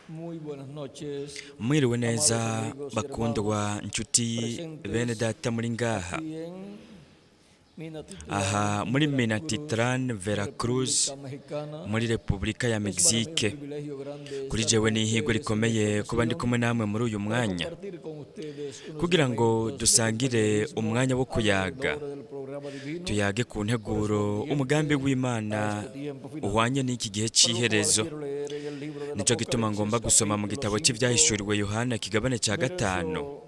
Muy buenas noches, Mwiriwe neza, amados amigos y bakundwa, hermanos nshuti bene presentes data muri ngaha aquí en Minatitlán, aha muri Veracruz, Minatitlán, Veracruz, República Mexicana. muri Repubulika ya Es para mí un Mexique. privilegio grande Kuri estar jewe con ni ihirwe ustedes en esta rikomeye kuba ndi ocasión kumwe namwe muri uyu para mwanya compartir con ustedes unos kugira ngo momentos de dusangire compañerismo umwanya wo kuyaga, alrededor del programa divino tuyage ku nteguro umugambi correspondiente w'Imana a este tiempo final. uhwanye n'iki gihe Para lo cual c'iherezo. quiero leer en el libro del Nico gituma ngomba Apocalipsis gusoma mu capítulo gitabo 5, c'Ivyahishuriwe Yohana kigabane ca gatanu, verso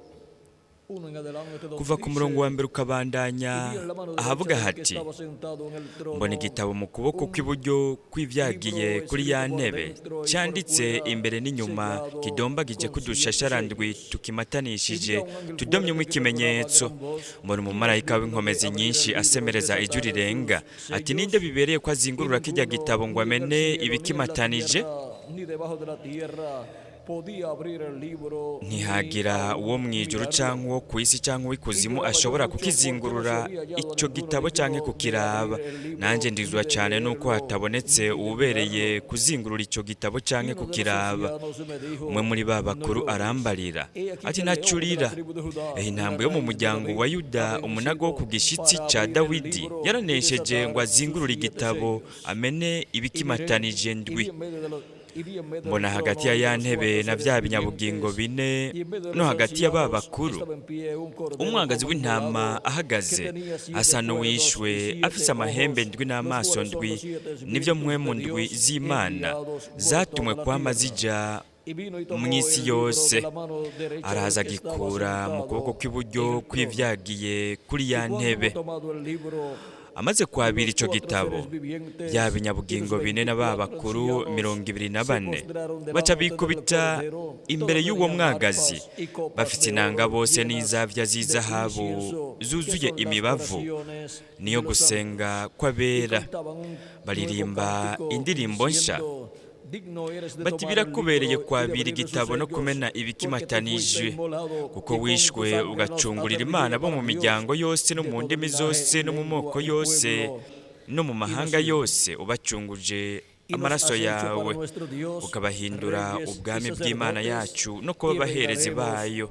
1 en adelante, donde kuva ku murongo wa dice: mbere ukabandanya, Y vi en la mano derecha ahavuga del que hati: estaba sentado en el Mbona trono igitabo mu kuboko un kw'iburyo kw'ivyagiye libro kuri ya escrito por ntebe, dentro y por canditse fuera, imbere n'inyuma, sellado kidombagije con siete k'udushasharandwi sellos. Y vi tukimatanishije, a un ángel tudomyemwo fuerte que proclamaba a ikimenyetso. gran voz: Mbona ¿Quién es umumarayika digno de w'inkomezi abrir el nyinshi libro y asemereza ijwi desatar rirenga sus ati: Ninde sellos? bibereye ko Y azingurura kirya ninguno, gitabo ngo ni en el amene cielo, ni en la ibikimatanije? tierra, ni debajo de la tierra, podía abrir el libro ni Ntihagira uwo aun mw'ijuru mirarlo. canke uwo kw'isi canke Y uw'ikuzimu lloraba yo ashobora mucho porque no se kukizingurura había hallado a ico ninguno gitabo canke digno de kukiraba. abrir el libro, Nanje ni ndizwa de cane nuko leerlo, hatabonetse ni de uwubereye mirarlo. kuzingurura ico gitabo Y canke uno de los kukiraba. ancianos me Umwe dijo: muri ba No bakuru llores. arambarira He aquí ati: que el león de la Ntacurira, tribu de Judá, ehe la intambwe yo mu raíz de muryango wa David, Yuda, ha umunago wo ku vencido gishitsi para ca abrir el Dawidi, libro y yaranesheje ngo desatar sus azingurure siete igitabo, sellos. amene Y miré ibikimatanije y ndwi. vi en medio de los y vi en medio del Mbona hagati trono ya y de ya los ntebe cuatro na seres vya binyabugingo vivientes bine y en medio de no los hagati ya ba ancianos bakuru, estaba en pie un cordero umwagazi como w'intama inmolado que ahagaze, tenía siete asa cuernos y n'uwishwe, afise siete amahembe ojos, ndwi los n'amaso cuales son ndwi, los siete nivyo espíritus mpwemu de ndwi Dios z'Imana enviados por zatumwe toda la kwama tierra. zija Y vino y tomó mw'isi el libro de yose. la mano derecha del Araza que estaba agikura mu kuboko sentado en kw'iburyo el trono. kw'ivyagiye kuri Y ya cuando ntebe. hubo tomado el libro, Amaze kwabira los ico cuatro gitabo, seres vya vivientes y los binyabugingo bine na ba 24 bakuru ancianos mirongo ibiri na se bane postraron baca delante del bikubita Cordero. imbere Todos y'uwo tenían mwagazi, arpas y copas bafise de inanga oro bose llenas n'izavya de z'izahabu incienso, que zuzuye son las imibavu, oraciones niyo de los gusenga santos. Y kw'abera. cantaban un nuevo Baririmba cántico indirimbo nsha diciendo: Digno eres de bati: tomar el Birakubereye libro y de kwabira abrir sus igitabo no sellos, kumena porque tú fuiste ibikimatanije, inmolado kuko y con tu wishwe sangre nos has ugacungurira redimido Imana bo para mu Dios miryango yose no de mu todo ndimi linaje, zose no mu lengua moko y yose pueblo no mu y mahanga nación. yose, ubacunguje Y nos amaraso has hecho para yawe, nuestro Dios ukabahindura reyes y ubwami bw'Imana sacerdotes, yacu no kuba y abaherezi reinaremos bayo,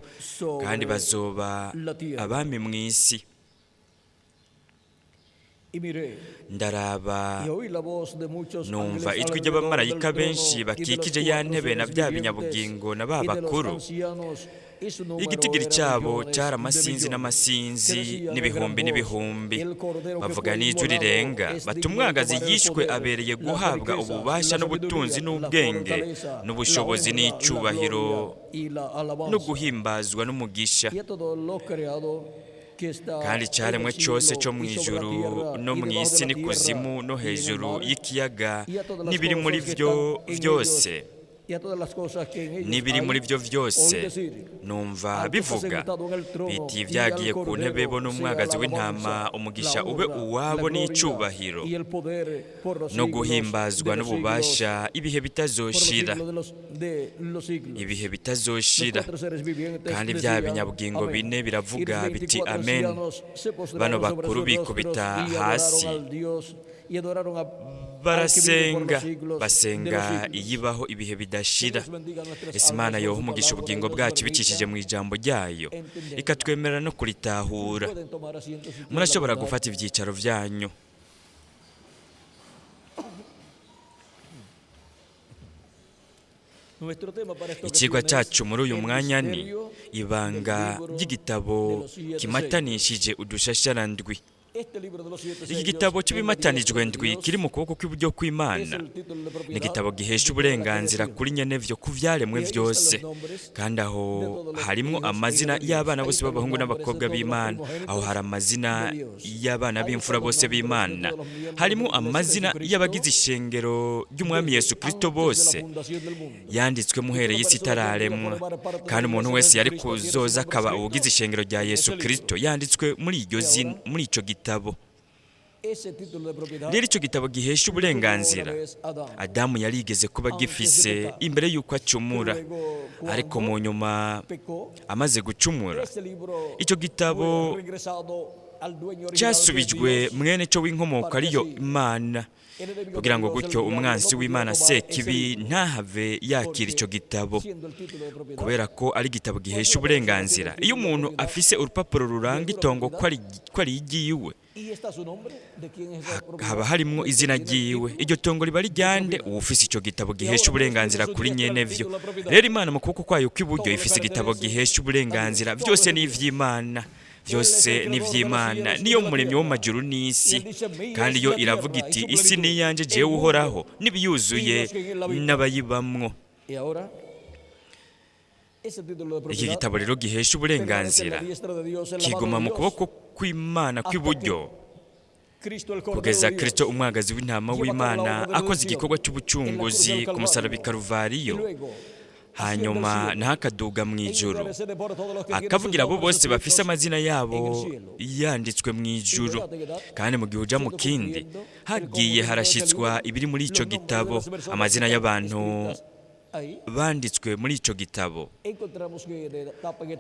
kandi sobre bazoba la tierra. abami mw'isi. Y miré Ndaraba, y oí la voz de muchos numva ángeles ijwi alrededor del ry'abamarayika benshi trono y de los bakikije ya cuatro ntebe na seres bya vivientes binyabugingo na ba y de los bakuru. ancianos, y su número Igitigiri era cabo millones cari de amasinzi millones, que n'amasinzi decían en gran n'ibihumbi voz: n'ibihumbi, El cordero que bavuga fue n'ijwi inmolado rirenga es bati: digno de Umwagazi tomar el yishwe poder, abereye la guhabwa riqueza, ububasha la n'ubutunzi sabiduría, la n'ubwenge fortaleza, la n'ubushobozi honra, la n'icubahiro gloria y la no alabanza. guhimbazwa n'umugisha. Y a todo lo creado que está Kandi en icaremwe el cose cielo co y sobre la mw'ijuru tierra no y debajo de mw'isi la n'ikuzimu tierra no y en el hejuru mar, y'ikiyaga y a todas las n'ibiri muri cosas que vyo están en vyose, ellos, y a todas las cosas que en ellos n'ibiri muri hay, vyo oí vyose, decir numva al que está bivuga sentado en el trono biti: y Ivyagiye al ku ntebe bo Cordero sea n'umwagazi la w'intama, alabanza, la umugisha ube honra, la uwabo gloria n'icubahiro y el poder por los no siglos de guhimbazwa los siglos, n'ububasha ibihe por los bitazoshira, siglos de los siglos. ibihe Los bitazoshira. cuatro seres vivientes Kandi vya decían: binyabugingo Amén. bine Y los biravuga biti: 24 Amen. ancianos se Bano postraron sobre bakuru sus rostros bikubita y adoraron hasi, al Dios y adoraron al que vive por los barasenga, siglos de los basenga siglos. iyibaho ibihe Que bidashira. Dios bendiga nuestras Ese Imana almas yoha con su umugisha palabra y ubugingo nos bwacu ibicishije permita mu ijambo ryayo, entenderla. ikatwemerera no kuritahura. Pueden tomar asiento si tienen la Murashobora bondad. gufata ivyicaro vyanyu. Nuestro tema para esta Icigwa ocasión es cacu muri uyu el mwanya ni misterio del ibanga libro de ry'igitabo los siete sellos. kimatanishije udushasharandwi. Este libro de los siete Iki sellos gitabo en la cy'ibimatanijwe diestra de ndwi Dios kiri mu kuboko kw'iburyo es kw'Imana el título de ni propiedad igitabo gihesha de toda la uburenganzira creación. kuri nyenevyo ku vyaremwe Y ahí están vyose. los nombres Kandi aho de todos los harimwo hijos e amazina hijas de Dios. y'abana Ahí bose están los b'abahungu nombres de n'abakobwa todos los b'Imana, aho primogénitos hari amazina de Dios. y'abana Ahí b'imfura están los bose nombres de b'Imana, todos los miembros de harimo la iglesia de amazina Jesucristo y'abagize ishengero ry'Umwami desde Yesu Kristo antes de la bose fundación del mundo. yanditswe Y muhereye toda isi persona que diga itararemwa. formar parte de Kandi la umuntu iglesia de wese yari Jesucristo tiene su kuzoza nombre akaba escrito uwugize ishengero rya en Yesu ese libro. Kristo yanditswe muri iryo Y zina, ahora muri ico gitabo. ese título de propiedad Rero icyo gitabo gihesha lo tuvo una uburenganzira vez Adán Adamu yarigeze kuba antes de agifise pecar. imbere y'uko Pero acumura, luego ariko cuando mu nyuma pecó, amaze gucumura, ese libro icyo fue gitabo regresado Cyasubijwe mwene cyo w'inkomoko ariyo Imana, kugira ngo gutyo umwansi w'Imana Sekibi ntahave yakira icyo gitabo, kubera ko ari igitabo gihesha uburenganzira. Iyo umuntu afise urupapuro ruranga itongo ko ari iry'iwe, haba harimwo izina ryiwe. Iryo tongo riba rijyande uwufise icyo gitabo gihesha uburenganzira kuri nyene vyo. Rero Imana mu kuboko kwayo kw'iburyo ifise igitabo gihesha uburenganzira. Byose ni ivy'Imana, byose ni ivy'Imana, niyo muremyi w'amajuru n'isi. Kandi yo iravuga iti: "Isi ni iyanjye jewe Uhoraho, n'ibiyuzuye n'abayibamwo." Iki gitabo rero gihesha uburenganzira kiguma mu kuboko kw'Imana kw'iburyo kugeza Kristo umwagazi w'intama w'Imana akoze igikorwa cy'ubucunguzi ku musaraba i Karuvariyo, hanyuma naho akaduga mu ijuru, akavugira abo bose bafise amazina yabo yanditswe mu ijuru. Kandi mu gihe uja mu kindi, hagiye harashyitswa ibiri muri ico gitabo, amazina y'abantu banditswe muri ico gitabo.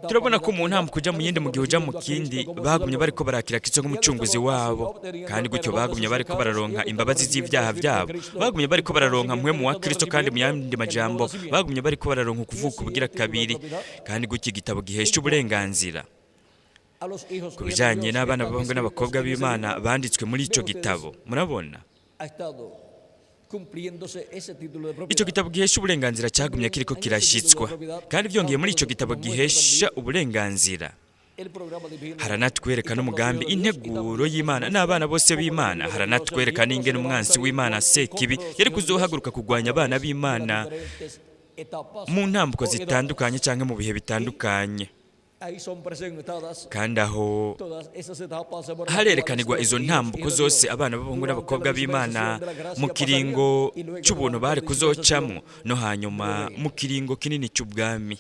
Turabona ko mu ntambwe kuja mu yindi, mu gihe uja mu kindi, bagumye bariko barakira Kristo nk'umucunguzi wabo, kandi gutyo bagumye bariko bararonka imbabazi z'ibyaha byabo, bagumye bariko bararonka mpwemu wa Kristo, kandi mu yandi majambo bagumye bariko bararonka ukuvuka ubugira kabiri. Kandi gutyo igitabo gihesha uburenganzira ku bijanye n'abana b'abahungu n'abakobwa b'Imana banditswe muri ico gitabo. Murabona, icyo gitabo gihesha uburenganzira cyagumye kiriko kirashyitswa. Kandi byongeye, muri icyo gitabo gihesha uburenganzira haranatwereka n'umugambi, integuro y'Imana n'abana bose b'Imana. Haranatwereka n'ingene umwansi w'Imana Sekibi yari kuzohaguruka kurwanya abana b'Imana mu ntambuko zitandukanye cyangwa mu bihe bitandukanye. Kandi aho harerekanirwa izo ntambuko zose abana b'abahungu n'abakobwa b'Imana mu kiringo cy'ubuntu bari kuzocamwo, no hanyuma mu kiringo kinini cy'ubwami.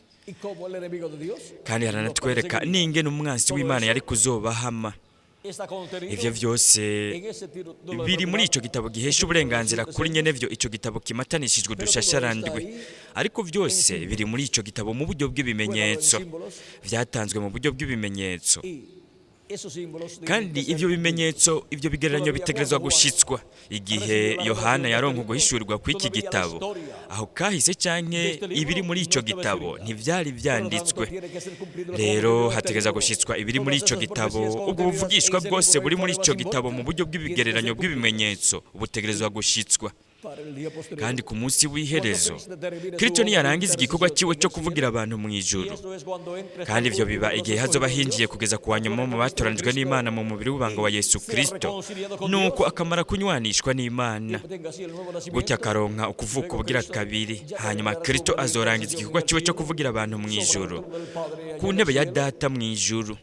Kandi haranatwereka n'ingene umwansi w'Imana yari kuzobahama. Ivyo vyose biri muri ico gitabo gihesha uburenganzira kuri nyene vyo, ico gitabo kimatanishijwe udushasharandwi. Ariko byose biri muri ico gitabo mu buryo bw'ibimenyetso, vyatanzwe mu buryo bw'ibimenyetso. Kandi ivyo bimenyetso, ivyo bigereranyo bitegerezwa gushitswa. Igihe Yohana yaronka uguhishurirwa kw'iki gitabo, aho kahise canke ibiri muri ico gitabo ntivyari vyanditswe. Rero hategerezwa gushitswa ibiri muri ico gitabo. Ubwo buvugishwa bwose buri muri ico gitabo mu buryo bw'ibigereranyo bw'ibimenyetso butegerezwa gushitswa. Kandi ku munsi w'iherezo, Kristo niyarangiza igikorwa ciwe cyo kuvugira abantu mu ijuru, kandi ivyo biba igihe hazoba hinjiye kugeza ku wa nyuma mu batoranijwe n'Imana mu mubiri w'ubanga wa Yesu Kristo, nuko akamara kunywanishwa n'Imana, gutyo akaronka ukuvuka ubugira kabiri, hanyuma Kristo azorangiza igikorwa ciwe cyo kuvugira abantu mu ijuru ku ntebe ya Data mu ijuru,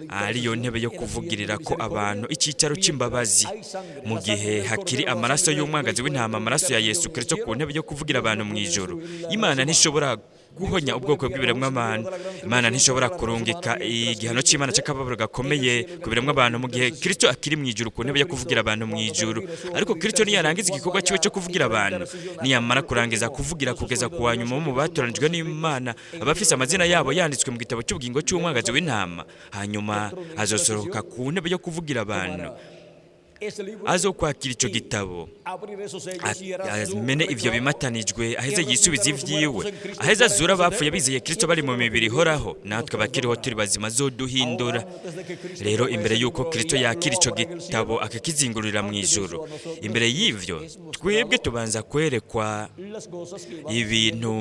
ariyo ntebe yo kuvugirira ko abantu, icyicaro c'imbabazi. Mu gihe hakiri amaraso y'umwagazi w'intama, amaraso ya Yesu Kristo ku ntebe yo kuvugira abantu mu ijuru, Imana ntishobora guhonya ubwoko bw'ibiremwa abantu. Imana ntishobora kurungika igihano cy'Imana cy'akababaro gakomeye ku biremwa abantu mu gihe Kristo akiri mu ijuru ku ntebe yo kuvugira abantu mu ijuru. Ariko Kristo niyarangiza igikorwa cyiwe cyo kuvugira abantu, niyamara kurangiza kuvugira kugeza ku wa nyuma mu batoranijwe n'Imana, abafise amazina yabo yanditswe mu gitabo cy'ubugingo cy'umwagazi w'intama, hanyuma azosoroka ku ntebe yo kuvugira abantu, azokwakira ico gitabo, amene ivyo bimatanijwe, aheze yisubiza ivyiwe, aheze azura abapfuye bizeye Kristo bari mu mibiri ihoraho, natwe abakiriho turi bazima azoduhindura. Rero imbere y'uko Kristo yakira ico gitabo akakizingurira mu ijuru, imbere y'ivyo twebwe tubanza kwerekwa ibintu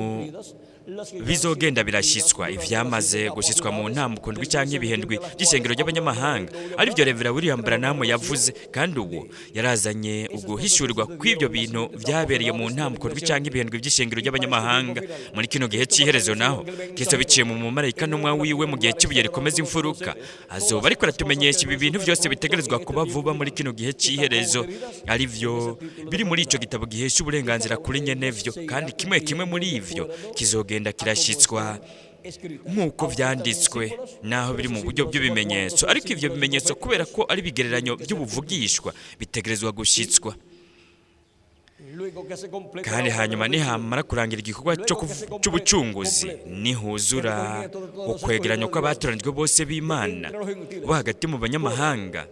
bizogenda birashyitswa, ivyamaze gushyitswa mu ntambuko ndwi canke ibihe ndwi by'ishengero ry'abanyamahanga, arivyo Revera William Branham yavuze. Kandi uwo yarazanye uguhishurirwa kw'ibyo bintu vyabereye mu ntambuko ndwi canke ibihe ndwi by'ishengero ry'abanyamahanga. Muri kino gihe c'iherezo naho, Kristo biciye mu mumarayika ntumwa wiwe mu gihe cy'ibuye rikomeza imfuruka, azoba ariko aratumenyesha ibi bintu vyose bitegerezwa kuba vuba muri kino gihe c'iherezo, arivyo biri muri ico gitabo gihesha uburenganzira kuri nyenevyo. Kandi kimwe kimwe muri ivyo kizogenda kirashyitswa nk'uko vyanditswe, naho biri mu buryo bw'ibimenyetso. Ariko ivyo bimenyetso, kubera ko ari ibigereranyo by'ubuvugishwa, bitegerezwa gushyitswa. Kandi hanyuma nihamara kurangira igikorwa cy'ubucunguzi, nihuzura ukwegeranya kw'abatoranijwe bose b'Imana bo hagati mu banyamahanga,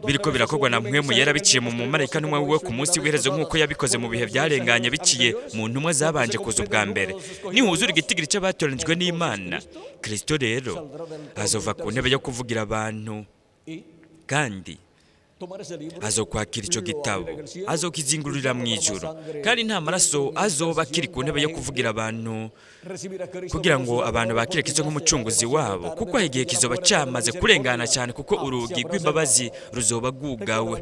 biriko birakorwa na Mpwemu Yera biciye mu mumarayika ntumwa wiwe ku munsi w'iherezo, nk'uko yabikoze mu bihe byarenganye biciye mu ntumwa zabanje kuza ubwa mbere, nihuzura igitigiri cy'abatoranijwe n'Imana, Kristo rero azova ku ntebe yo kuvugira abantu, kandi azokwakira icyo gitabo, azokizingururira mu ijuru, kandi nta maraso azoba akiri ku ntebe yo kuvugira abantu kugira ngo abantu bakire Kristo nk'umucunguzi wabo, kuko aho igihe kizoba cyamaze kurengana cyane, kuko urugi rw'imbabazi ruzoba rwugawe.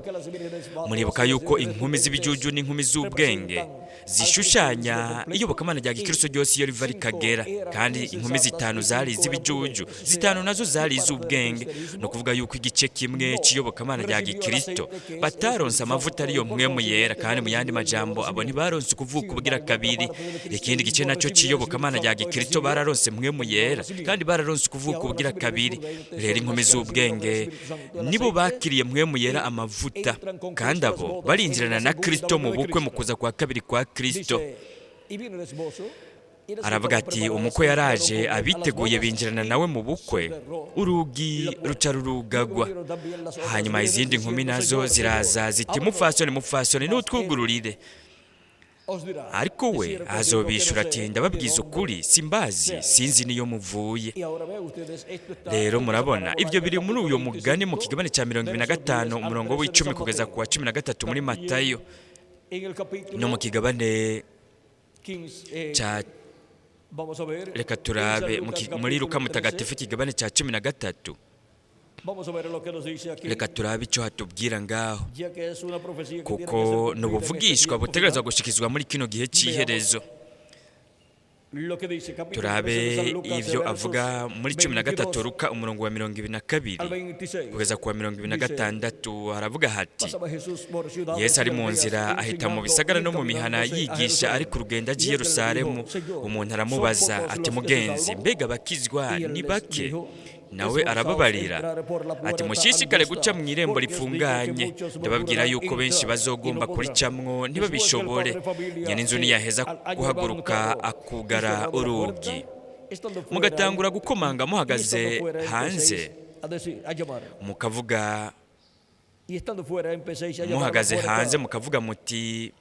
Muribuka yuko inkumi z'ibijuju n'inkumi z'ubwenge zishushanya iyobokamana rya gikristo ryose iyo riva rikagera, kandi inkumi zitanu zari iz'ibijuju, zitanu nazo zari iz'ubwenge. Ni ukuvuga yuko igice kimwe cy'iyobokamana rya gikristo bataronse amavuta ariyo Mpwemu Yera, kandi mu yandi majambo abo ntibaronse ukuvuka ubugira kabiri. Ikindi gice nacyo cy'iyobokamana rya gikristo bararonse Mpwemu Yera, kandi bararonse ukuvuka ubugira kabiri. Rero inkumi z'ubwenge nibo bakiriye Mpwemu Yera amavuta, kandi abo barinjirana na Kristo mu bukwe mu kuza kwa kabiri kwa Kristo. Aravuga ati umukwe yaraje, abiteguye binjirana nawe mu bukwe, urugi ruca rurugagwa. Hanyuma izindi nkumi nazo ziraza ziti mupfasoni, mupfasoni, nutwugururire. Ariko we azobishura ati ndababwiza ukuri, simbazi, sinzi niyo muvuye. Rero murabona ibyo biri muri uyu mugani mu kigabane cya 25 umurongo w'10 kugeza ku wa 13 muri Matayo, no mu kigabane cya, reka turabe muri Luka mutagatifu ikigabane cya 13, reka turabe icyo hatubwira ngaho, kuko ni ubuvugishwa butegerezwa gushikizwa muri kino gihe cy'iherezo. Turabe ibyo avuga muri 13 Luka umurongo wa 22 kugeza ku wa 26. Haravuga hati Yesu ari mu nzira ahita mu bisagara no mu mihana yigisha, ari ku rugendo agiye Yerusalemu. Umuntu aramubaza ati mugenzi, mbega abakizwa ni bake? Nawe arababarira ati mushishikare guca mu irembo ripfunganye, ndababwira yuko benshi bazogomba kuricamwo ntibabishobore. Nyene inzu niyaheza guhaguruka akugara urugi, mugatangura gukomanga muhagaze hanze, mukavuga muhagaze hanze, mukavuga muti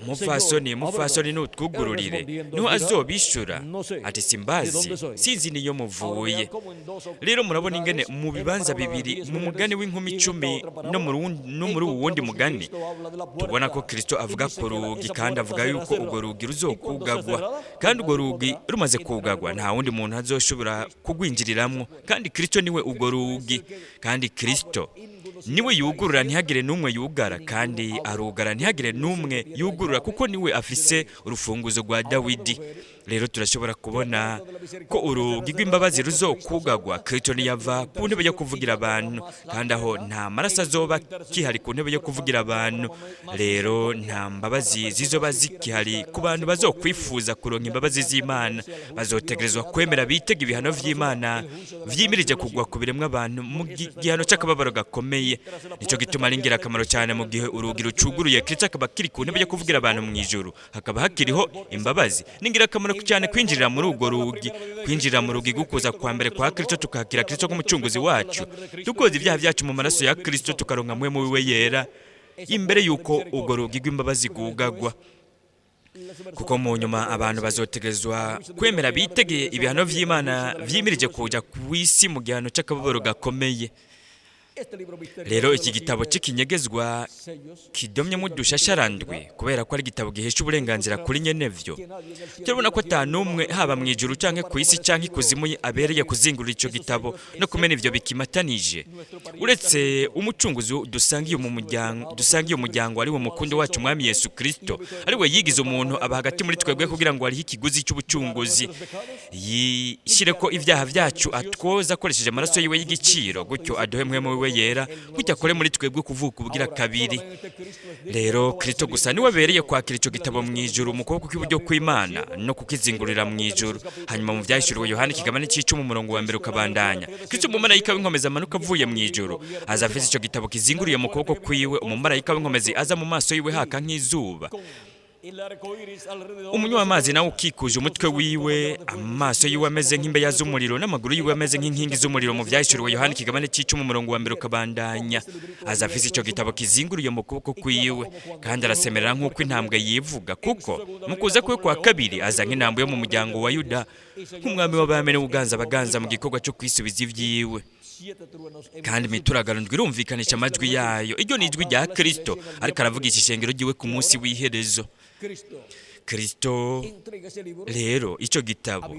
mupfasoni, mupfasoni, nutwugururire. Niho azobishura ati simbazi, sinzi niyo muvuye. Rero murabona ingene mu bibanza bibiri, mu mugani w'inkumi 10 no muri uwundi mugani, tubona ko Kristo avuga ku rugi, kandi avuga yuko urwo rugi ruzokugagwa, kandi urwo rugi rumaze kugagwa nta wundi muntu azoshobora kugwinjiriramwo, kandi Kristo niwe urwo rugi, kandi Kristo niwe yugurura ntihagire n'umwe yugara, kandi arugara ntihagire n'umwe yugurura, kuko niwe afise urufunguzo rwa Dawidi. Rero turashobora kubona ko urugi rw'imbabazi ruzokugagwa Kristo niyava ku ntebe yo kuvugira abantu, kandi aho nta maraso azoba kihari ku ntebe yo kuvugira abantu. Rero nta mbabazi zizoba zikihari ku bantu bazokwifuza kuronka imbabazi z'Imana. Bazotegerezwa kwemera bitega ibihano vy'Imana vyimirije kugwa ku biremwa abantu mu gihano cy'akababaro gakomeye. Nicyo gituma ari ingirakamaro cyane mu gihe urugi rucuguruye Kristo akaba kiri ku ntebe yo kuvugira abantu mu ijuru, hakaba hakiriho imbabazi. Ni ingirakamaro cyane kwinjirira muri urwo rugi, kwinjirira mu rugi gukuza kwa mbere kwa Kristo, tukakira Kristo nk'umucunguzi wacu, tukoza ibyaha byacu mu maraso ya Kristo, tukaronka Mpwemu wiwe Yera imbere yuko urwo rugi rw'imbabazi rwugagwa. Kuko mu nyuma abantu bazotegerezwa kwemera bitegeye ibihano vy'Imana vyimirije kuja ku isi mu gihano cy'akababaro gakomeye. Rero iki gitabo cy'ikinyegezwa kidomyemo udushasharandwi, kubera ko ari igitabo gihesha uburenganzira kuri nyenevyo, turabona ko ata n'umwe haba mu ijuru canke ku isi canke ikuzimu abereye kuzingurura ico gitabo no kumena ivyo bikimatanije, uretse umucunguzi dusangiye mu muryango, dusangiye umuryango ari wo mukundo wacu Mwami Yesu Kristo, ari we yigize umuntu aba hagati muri twebwe kugira ngo arihe ikiguzi cy'ubucunguzi, yishyire ko ibyaha byacu atwoza akoresheje amaraso yiwe y'igiciro, gutyo aduhe Mpwemu wiwe yiwe yera, gutya akore muri twebwe kuvuka ubugira kabiri. Rero Kristo gusa niwe abereye kwakira ico gitabo mu ijuru mu kuboko kw'iburyo kw'Imana no kukizingurira mu ijuru. Hanyuma mu Vyahishuriwe Yohana ikigabane c'icumi, umurongo wa mbere ukabandanya, Kristo umumarayika w'inkomezi amanuka avuye mu ijuru, aza afise ico gitabo kizinguriye mu kuboko kwiwe. Umumarayika w'inkomezi aza, mu maso yiwe haka nk'izuba, umunywa w'amazi nawe ukikuje umutwe wiwe, amaso yiwe ameze nk'imbeya z'umuriro, n'amaguru yiwe ameze nk'inkingi z'umuriro. Mu Vyahishuriwe Yohana ikigabane c'icumi, umurongo wa mbere ukabandanya, aza afise ico gitabo kizinguriye mu kuboko kwiwe, kandi arasemerera nk'uko intambwe yivuga, kuko mu kuza kwe kwa kabiri aza nk'intambwe yo mu muryango wa Yuda, nk'umwami w'abami n'uganza abaganza mu gikorwa cyo kwisubiza ivyiwe. Kandi imituragaro ndwi irumvikanisha amajwi yayo. Iryo ni ijwi rya Kristo ariko aravugisha ishengero ryiwe ku munsi w'iherezo. Kristo rero icyo gitabo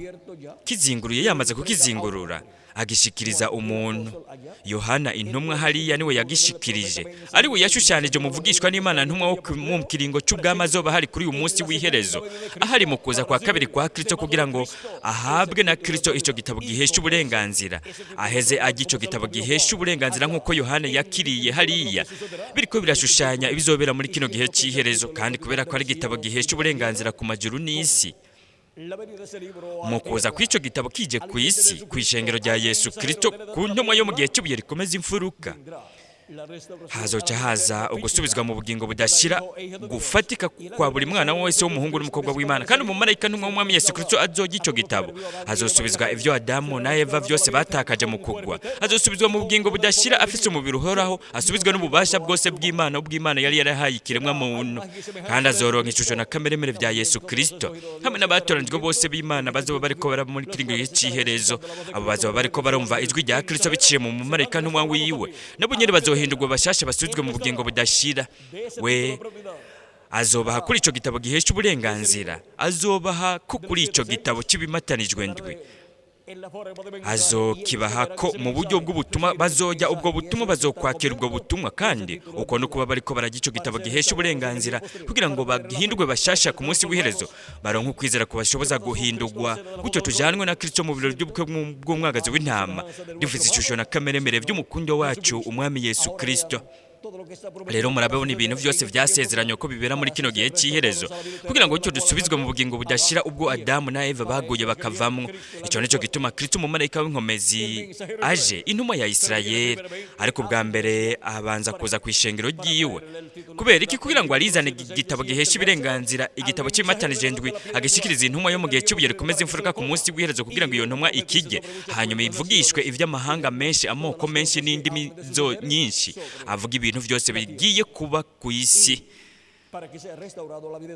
kizinguruye, yamaze kukizingurura, agishikiriza umuntu Yohana intumwa. Hariya niwe yagishikirije, ari we yashushanije umuvugishwa n'Imana ntumwa wo mu kiringo cy'ubwami azoba hari kuri uyu munsi w'iherezo, ahari mu kuza kwa kabiri kwa Kristo, kugira ngo ahabwe na Kristo icyo gitabo gihesha uburenganzira, aheze ajya icyo gitabo gihesha uburenganzira nk'uko Yohana yakiriye hariya. Biriko birashushanya ibizobera muri kino gihe cy'iherezo. Kandi kubera ko ari igitabo gihesha uburenganzira ku majuru n'isi, mu kuza kw'icyo gitabo kije ku isi, ku ishengero rya Yesu Kristo, ku ntumwa yo mu gihe cy'ibuye rikomeza imfuruka, hazoca haza ugusubizwa mu bugingo budashira gufatika kwa buri mwana wese w'umuhungu n'umukobwa w'Imana. Kandi umumarayika ntumwa w'umwami Yesu Kristo azojya icyo gitabo, azosubizwa ibyo Adamu na Eva byose batakaje mu kugwa. Azosubizwa mu bugingo budashira afise umubiri uhoraho, asubizwa n'ububasha bwose bw'Imana, ubw'Imana yari yarahaye ikiremwa muntu. Kandi azoronka ishusho na kameremere bya Yesu Kristo hamwe n'abatoranijwe bose b'Imana bazoba bariko bara muri kiringo cy'iherezo. Abo bazoba bariko barumva ijwi rya Kristo biciye mu mumarayika ntumwa wiwe, nabo nyene bazohindurwa bashasha, basubizwe mu bugingo budashira. We azobaha kuri ico gitabo gihesha uburenganzira, azobaha ko kuri ico gitabo cy'ibimatanijwe ndwi, azokibaha ko mu buryo bw'ubutumwa. Bazojya ubwo butumwa, bazokwakira ubwo butumwa. Kandi uko no kuba bariko barajya ico gitabo gihesha uburenganzira kugira ngo bagihindurwe bashasha ku munsi w'iherezo, baronke ukwizera kubashoboza guhindurwa, gutyo tujanwe na Kristo mu birori by'ubukwe bw'umwagazi w'intama, dufise ishusho na kameremere by'umukundo wacu umwami Yesu Kristo. Rero murabona ibintu byose vyasezeranywe ko bibera muri kino gihe cy'iherezo, kugira ngo bityo dusubizwe mu bugingo budashira ubwo Adamu na Eva baguye bakavamwo. Ico nico gituma Kristo umumarayika w'inkomezi aje, intumwa ya Isirayeli. Ariko ubwa mbere abanza kuza ku ishengero ryiwe. Kubera iki? Kugira ngo arizane igitabo gihesha ibirenganzira, igitabo cy'imatanije ndwi, agishikiriza intumwa yo mu gihe cy'ibuye rikomeza imfuruka ku munsi w'iherezo, kugira ngo iyo ntumwa ikijye, hanyuma ivugishwe ivy'amahanga menshi, amoko menshi n'indimi zo nyinshi, avuga ibintu byose bigiye kuba ku isi.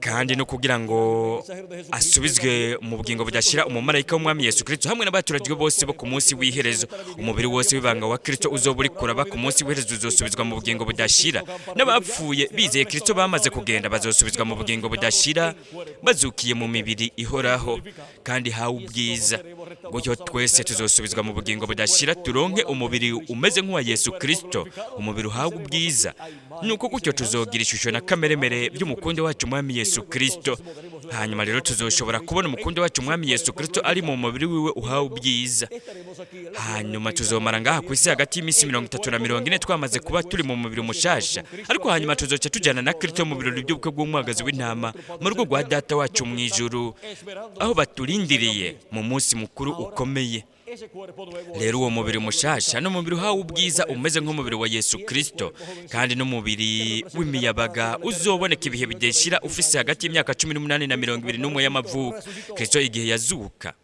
Kandi no kugira ngo asubizwe mu bugingo budashira umumarayika w'umwami Yesu Kristo hamwe n'abaturage bose bo ku munsi w'iherezo. Umubiri wose w'ibanga wa Kristo uzoba uri kuraba ku munsi w'iherezo uzosubizwa mu bugingo budashira, n'abapfuye bizeye Kristo bamaze kugenda bazosubizwa mu bugingo budashira, bazukiye mu mibiri ihoraho kandi hawe ubwiza. Gutyo twese tuzosubizwa mu bugingo budashira, turonke umubiri umeze nk'uwa Yesu Kristo, umubiri uhawe ubwiza. Nuko gutyo tuzogira ishusho na kameremere by'umukundo wacu umwami Yesu Kristo. Hanyuma rero tuzoshobora kubona umukundo wacu umwami Yesu Kristo ari mu mubiri wiwe uhawe ubwiza. Hanyuma tuzomara ngaha ku isi hagati y'iminsi 30 na 40 twamaze kuba turi mu mubiri mushasha. Ariko hanyuma tuzoca tujana na Kristo mu birori by'ubukwe bw'umwagazi w'intama mu rugo rwa Data wacu mu ijuru, aho baturindiriye mu munsi mukuru ukomeye. Rero uwo mubiri mushasha ni umubiri uhawe ubwiza umeze nk'umubiri wa Yesu Kristo, kandi n'umubiri w'imiyabaga uzoboneka ibihe bidashira, ufise hagati y'imyaka 18 na 21 y'amavuko. Kristo igihe yazuka,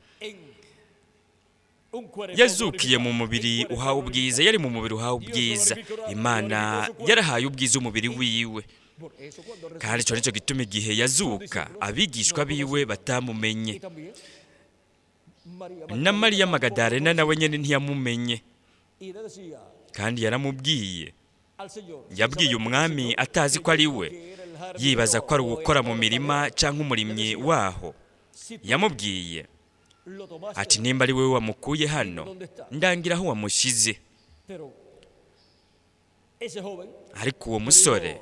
yazukiye mu mubiri uhawe ubwiza, yari mu mubiri uhawe ubwiza. Imana yarahaye ubwiza umubiri wiwe. Kandi ico nico gituma igihe yazuka abigishwa biwe batamumenye, na Mariya Magadarena nawe nyene ntiyamumenye. Kandi yaramubwiye, yabwiye umwami atazi ko ari we, yibaza ko ari uwukora mu mirima canke umurimyi waho. Yamubwiye ati: "Nimba ari wewe wamukuye hano, ndangira aho wamushize." Ariko uwo musore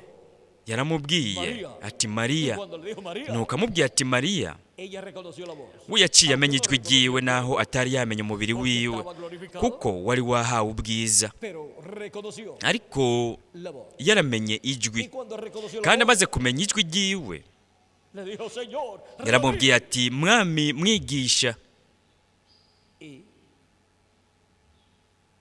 Yaramubwiye ati: Y "Mariya." cuando le dijo María, Nuko amubwiye ati: "Mariya," ella reconoció la voz. we yaciye amenya ijwi ryiwe, naho atari yamenya umubiri wiwe, kuko wari wahawe ubwiza. Pero reconoció Ariko la voz. yaramenye Y ijwi. cuando reconoció la Kandi voz, amaze kumenya ijwi ryiwe, le dijo: Señor, yaramubwiye Rabí. ati: "Mwami, mwigisha." Y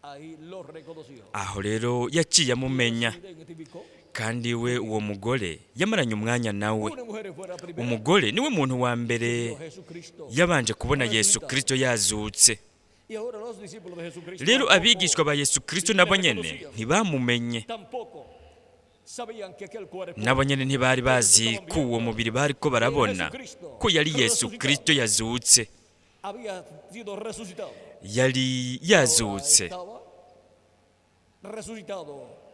ahí lo reconoció. Aho rero yaciye amumenya. Se identificó. Kandi we uwo mugore yamaranye umwanya nawe. Una mujer fue la primera. Umugore niwe muntu wa mbere Jesucristo. yabanje kubona Yesu Kristo yazutse. Y ahora los discípulos de Jesucristo Rero tampoco, abigishwa ba Yesu Kristo nabo nyene ntibamumenye. tampoco sabían que aquel cuerpo Nabo nyene ntibari bazi ko uwo mubiri bariko barabona ko yari Yesu Kristo yazutse. había sido resucitado. Yari Ahora yazutse. estaba resucitado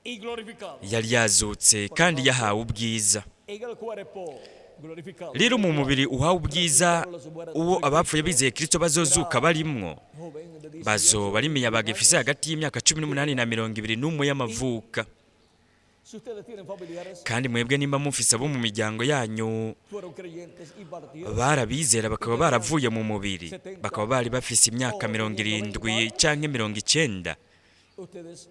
y glorificado. Yari yazutse kandi yahawe ubwiza. En el cuerpo glorificado. Rero mu mubiri uhawe ubwiza uwo abapfuye bizeye Kristo bazozuka barimwo, Joven de 18 bazoba ari imiyabaga ifise hagati y'imyaka 18 na 21 y'amavuka. Si ustedes tienen familiares, Kandi mwebwe nimba mufise abo mu miryango yanyu fueron creyentes y partieron, barabizera bakaba baravuye mu mubiri, bakaba bari bafise imyaka 70 canke 90, ustedes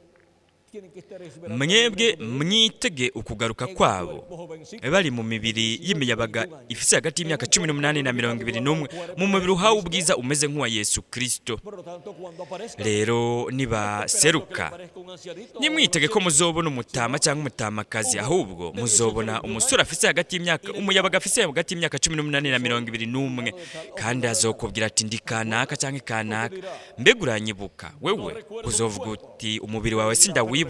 tienen que estar esperando mwebwe el regreso de ellos mwitege ukugaruka en el kwabo cuerpo jovencito. bari mu mibiri y'imiyabaga ifise hagati y'imyaka 18 na 21, mu mubiri uhawe ubwiza umeze nk'uwa Yesu Kristo. Por lo tanto, cuando aparezca, Rero esperando que le nibaseruka, aparezca un ancianito o nimwitege ko un muzobona umutama cyangwa umutamakazi, ahubwo muzobona umusore afise hagati y'imyaka, umuyabaga afise hagati y'imyaka 18 na 21, kandi azokubwira ati: "Ndi kanaka cyangwa kanaka, mbega uranyibuka?" Wewe uzovuga uti: "Umubiri wawe sindawibuka."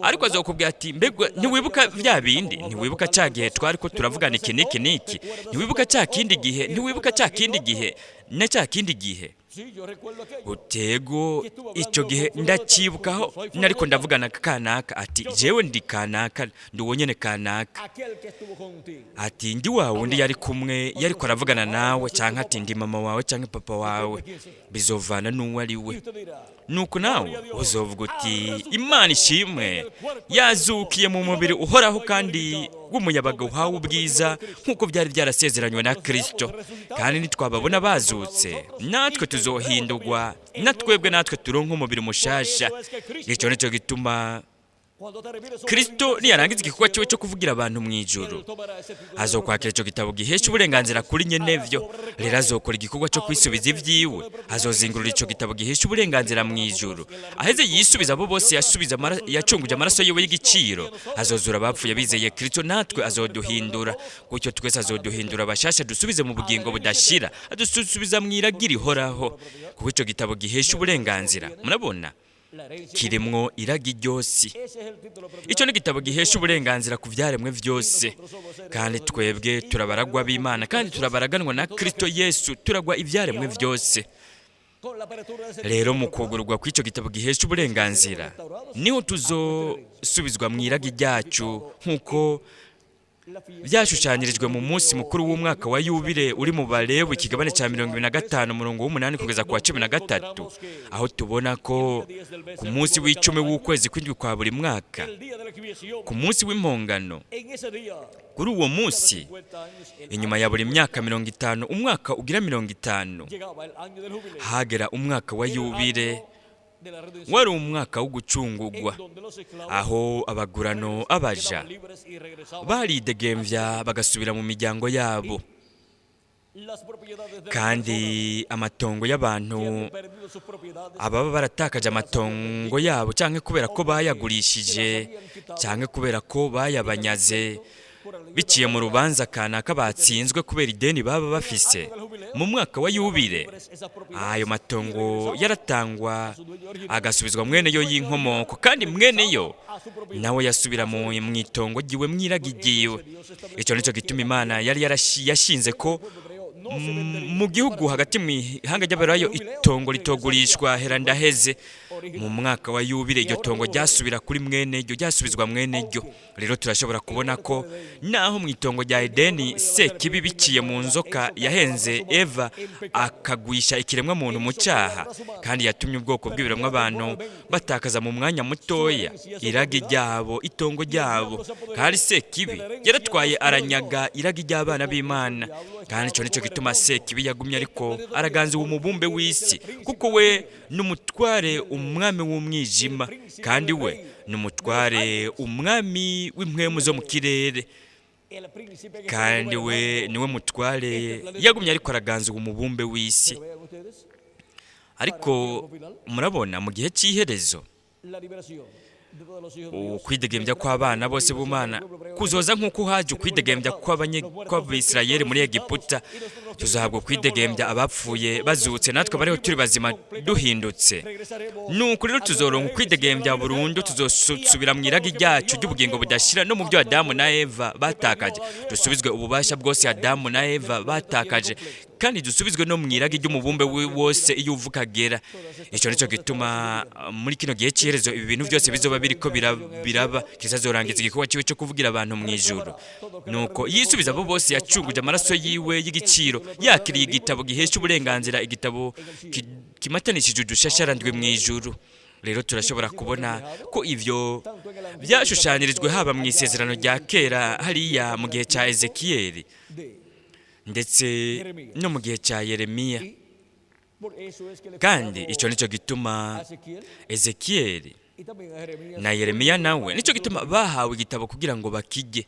Ariko azokubwira ati: "Mbega ntiwibuka bya bindi? Ntiwibuka cya gihe twari ko turavugana iki n'iki n'iki? Ntiwibuka cya kindi gihe? Ntiwibuka cya kindi gihe na cya kindi gihe?" Sí, yo recuerdo aquello. Utego icyo gihe ndacyibukaho, nariko ndavugana kanaka ati: "Jewe ndi kanaka, ndi uwo nyene kanaka." Aquel que estuvo contigo. Ati: "Ndi wa wundi yari kumwe, yariko aravugana nawe," cyangwa ati: "Ndi mama wawe cyangwa papa wawe." Bizovana n'uwo ari we. Y usted dirá, Nuko nawe uzovuga uti: "Imana ishimwe, yazukiye mu mubiri uhoraho kandi w'umuyabaga uhawe ubwiza, nk'uko byari byarasezeranywe na Kristo." Kandi nitwababona bazutse, natwe tuzohindurwa, na twebwe natwe turonka umubiri mushasha. Icyo nicyo gituma cuando termine su Kristo niyarangiza igikorwa cyiwe cyo kuvugira abantu mu ijuru, él tomará ese título de azokwakira icyo gitabo gihesha uburenganzira kuri nyenevyo. Rero azokora igikorwa cyo kwisubiza ibyiwe, azozingurura icyo gitabo gihesha uburenganzira mu ijuru, aheze yisubiza abo bose yasubiza yacunguje amaraso yiwe y'igiciro. Azozura abapfuye bizeye Kristo, natwe azoduhindura gutyo. Twese azoduhindura abashasha, dusubize mu bugingo budashira, adusubiza mu iragi rihoraho, kuko icyo gitabo gihesha uburenganzira, murabona, la herencia. Kirimwo iragi ryose. Ese es el título propiedad. Icyo ni igitabo gihesha uburenganzira ku byaremwe byose, kandi twebwe turabaragwa b'Imana kandi turabaraganwa na Kristo Yesu, turagwa ibyaremwe byose. Con la apertura de ese Rero título mu de propiedad, kugururwa kw'icyo gitabo gihesha uburenganzira niho tuzosubizwa mu iragi ryacu, nk'uko la fiesta byashushanyirijwe mu munsi mukuru w'umwaka wa yubile uri mu Balewi, ikigabane cya 25, umurongo w'8 kugeza ku wa 13, aho tubona ko ku munsi w'10 w'ukwezi kw'indwi kwa buri mwaka, el día de la expiación, ku munsi w'impongano, en ese día, kuri uwo munsi, 50 años, el inyuma ya buri myaka 50, umwaka ugira 50, llegaba el año del jubileo, hagera umwaka wa el yubile, año de la redención, wari umwaka wo gucungugwa, en donde los esclavos aho abagurano, abaja, quedaban libres y regresaban baridegembya bagasubira mu miryango yabo, las propiedades de las kandi amatongo y'abantu, personas que habían perdido sus propiedades ababa baratakaje amatongo yabo, cyangwa kubera ko bayagurishije, cyangwa kubera ko bayabanyaze biciye mu rubanza kanaka batsinzwe kubera ideni baba bafise, mu mwaka wa yubile ayo matongo yaratangwa agasubizwa mwene yo y'inkomoko, kandi mwene yo nawe yasubira mu itongo ryiwe, mwiragi ryiwe. Icyo nicyo gituma Imana yari yashinze ko mu gihugu hagati mu ihanga ry'Abarayo itongo ritogurishwa hera ndaheze. Mu mwaka wa yubile iryo tongo ryasubira kuri mwene ryo, ryasubizwa mwene ryo. Rero turashobora kubona ko naho mu itongo rya Edeni Sekibi biciye mu nzoka yahenze Eva akagwisha ikiremwa muntu mu cyaha, kandi yatumye ubwoko bw'ibiremwa abantu batakaza mu mwanya mutoya iragi ryabo, itongo ryabo. Kandi Sekibi yaratwaye aranyaga iragi ry'abana b'Imana. Kandi icyo nicyo gituma Sekibi yagumye ariko araganza uwo mubumbe w'isi, kuko we n'umutware umwami w'umwijima, kandi we n'umutware umwami w'impwemu zo mu kirere, kandi we niwe mutware yagumye ariko araganza uwo mubumbe w'isi. Ariko murabona mu gihe cy'iherezo ukwidegembya kw'abana bose b'Imana kuzoza nk'uko haje ukwidegembya kw'Abisirayeli muri Egiputa. Tuzahabwa ukwidegembya abapfuye bazutse, natwe bariho turi bazima duhindutse. Nuko rero tuzoronka ukwidegembya burundu, tuzosubira mu iragi ryacu ry'ubugingo budashira no mu byo Adamu na Eva batakaje. Dusubizwe ububasha bwose Adamu na Eva batakaje, kandi dusubizwe no mu iragi ry'umubumbe wose iyo uva ukagera. Icyo nicyo gituma muri kino gihe cy'iherezo ibi bintu byose bizoba biriko biraba. Kristo azorangiza igikorwa ciwe cyo kuvugira abantu mu ijuru, nuko yisubiza abo bose yacunguje amaraso yiwe y'igiciro, yakiriye igitabo gihesha uburenganzira, igitabo kimatanishije udushasharandwi mu ijuru. Rero turashobora kubona ko ivyo byashushanyirijwe haba mu isezerano rya kera hariya mu gihe cya Ezekiyeli, ndetse no mu gihe cya Yeremiya. Kandi icyo nicyo gituma Ezekiyeli na Yeremiya nawe nicyo gituma bahawe igitabo kugira ngo bakige.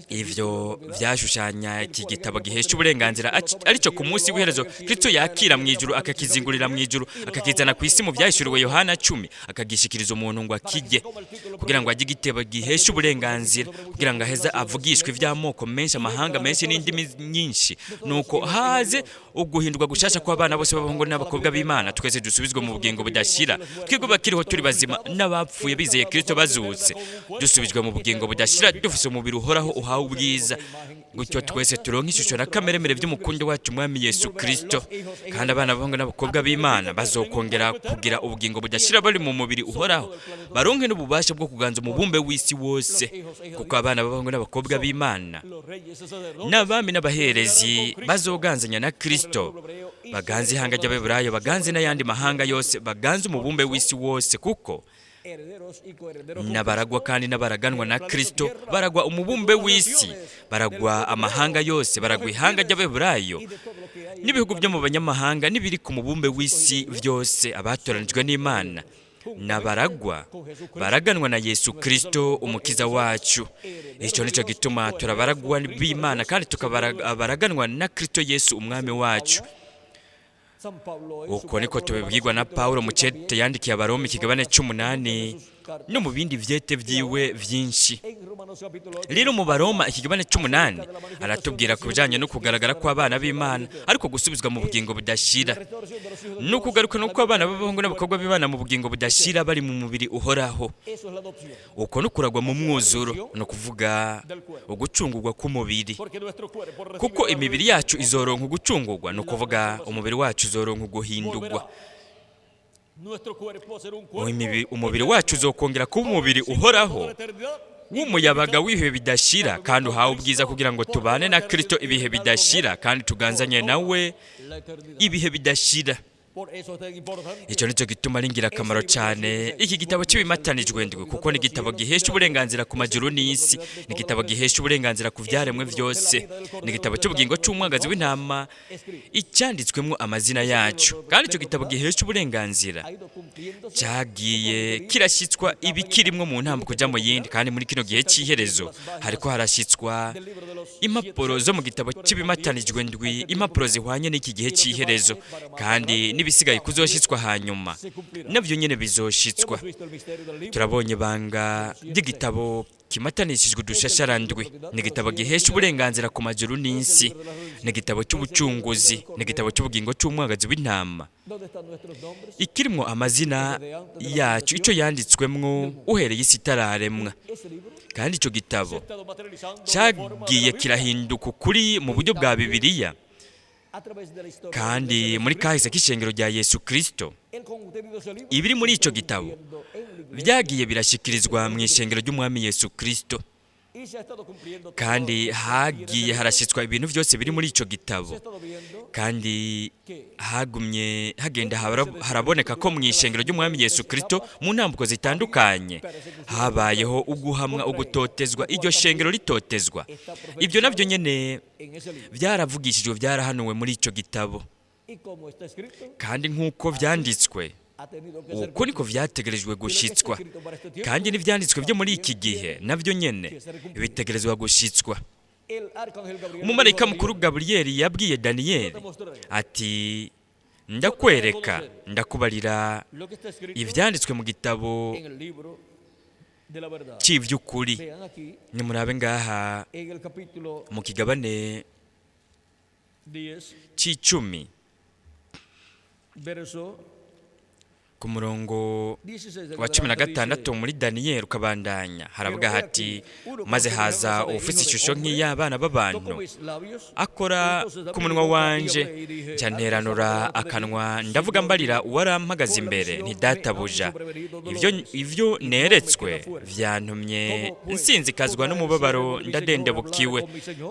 Ivyo vyashushanya iki gitabo gihesha uburenganzira, aricyo ku munsi w'iherezo Kristo yakira mu ijuru, akakizingurira mu ijuru, akakizana ku isi mu byahishuriwe Yohana 10, akagishikiriza umuntu ngo akijye, kugira ngo ajye igitabo gihesha uburenganzira, kugira ngo aheze avugishwe ivy'amoko menshi, amahanga menshi n'indimi nyinshi. Nuko haze uguhindurwa gushasha kw'abana bose b'abahungu n'abakobwa b'Imana, twese dusubizwe mu bugingo budashira, twebwe bakiriho turi bazima n'abapfuye bizeye Kristo bazutse, dusubijwe mu bugingo budashira, dufise umubiri uhoraho uhawe ubwiza, gutyo twese turonka ishusho na kameremere by'umukundo wacu Umwami Yesu Kristo. Kandi abana b'abahungu n'abakobwa b'Imana bazokongera kugira ubugingo budashira bari mu mubiri uhoraho, baronke n'ububasha bwo kuganza umubumbe w'isi wose, kuko abana b'abahungu n'abakobwa b'Imana n'abami n'abaherezi bazoganzanya na Kristo, baganze ihanga ry'Abeburayo, baganze n'ayandi mahanga yose, baganze umubumbe w'isi wose, kuko n'abaragwa kandi n'abaraganwa na Kristo baragwa umubumbe w'isi, baragwa amahanga yose, baragwa ihanga ry'Abeburayo n'ibihugu byo mu banyamahanga n'ibiri ku mubumbe w'isi byose. Abatoranijwe n'Imana n'abaragwa baraganwa na Yesu Kristo umukiza wacu. Icyo nicyo gituma turabaragwa b'Imana kandi tukabaraganwa na Kristo Yesu umwami wacu. Uko niko tubibwirwa na Paulo mu cete yandikiye Abaroma ikigabane c'8 no mu bindi vyete vyiwe vyinshi. Rero mu Baroma ikigabane c'8 aratubwira ku bijanye no kugaragara kw'abana b'Imana, ariko gusubizwa mu bugingo budashira, no kugaruka no kw'abana b'abahungu n'abakobwa b'Imana mu bugingo budashira bari mu mubiri uhoraho. Uko no kuragwa mu mwuzuro, no kuvuga ugucungurwa k'umubiri, kuko imibiri yacu izoronka ugucungurwa, no kuvuga umubiri wacu uzoronka uguhindurwa. Umubiri wacu uzokongera kuba umubiri uhoraho w'umuyabaga w'ibihe bidashira, kandi uhawe ubwiza kugira ngo tubane na Kristo ibihe bidashira, kandi tuganzanye nawe ibihe bidashira. Icyo nicyo gituma ari ingirakamaro cyane iki gitabo cy'ibimatanijwe ndwi, kuko ni igitabo gihesha uburenganzira ku majuru n'isi, ni igitabo gihesha uburenganzira ku byaremwe byose, ni igitabo cy'ubugingo cy'umwagazi w'intama icyanditswemo amazina yacu. Kandi icyo gitabo gihesha uburenganzira cyagiye kirashyitswa ibikirimwo mu ntambuko kujya mu yindi, kandi muri kino gihe cy'iherezo hariko harashyitswa impapuro zo mu gitabo cy'ibimatanijwe ndwi, impapuro zihwanye n'iki gihe cy'iherezo, kandi n'ibisigaye kuzoshitswa hanyuma nabyo nyene bizoshitswa. Turabonye ibanga ry'igitabo kimatanishijwe udushasharandwi. Ni igitabo gihesha uburenganzira ku majuru n'isi, ni igitabo cy'ubucunguzi, ni igitabo cy'ubugingo cy'umwagazi w'intama ikirimwo amazina yacu, icyo yanditswemwo uhereye isi itararemwa. Kandi icyo gitabo cyagiye kirahinduka ukuri mu buryo bwa Bibiliya. Kandi muri kahise k'ishengero rya Yesu Kristo, ibiri muri ico gitabo byagiye birashyikirizwa mu ishengero ry'Umwami Yesu Kristo, kandi hagiye harashyitswa ibintu byose biri muri ico gitabo. Kandi hagumye hagenda haraboneka ko mu ishengero ry'Umwami Yesu Kristo, mu ntambuko zitandukanye, habayeho uguhamwa, ugutotezwa, iryo shengero ritotezwa. Ibyo nabyo nyene byaravugishijwe, byarahanuwe muri ico gitabo. Kandi nk'uko vyanditswe, uko niko vyategerejwe gushitswa. Kandi n'ivyanditswe byo muri iki gihe navyo nyene bitegerezwa gushitswa. Umumarayika mukuru Gaburiyeli yabwiye Daniyeli ati: "Ndakwereka, ndakubarira ivyanditswe mu gitabo cy'ivy'ukuri." Nimurabe ngaha mu kigabane c'icumi, ku murongo wa 16 muri Daniyeli ukabandanya, haravuga hati: "Maze haza ufite ishusho nk'iy'abana b'abantu, akora ku munwa wanje, nca nteranura akanwa, ndavuga mbarira uwarampagaze imbere nti: 'Databuja, ivyo neretswe vyantumye nsinzikazwa n'umubabaro, ndadendebukiwe.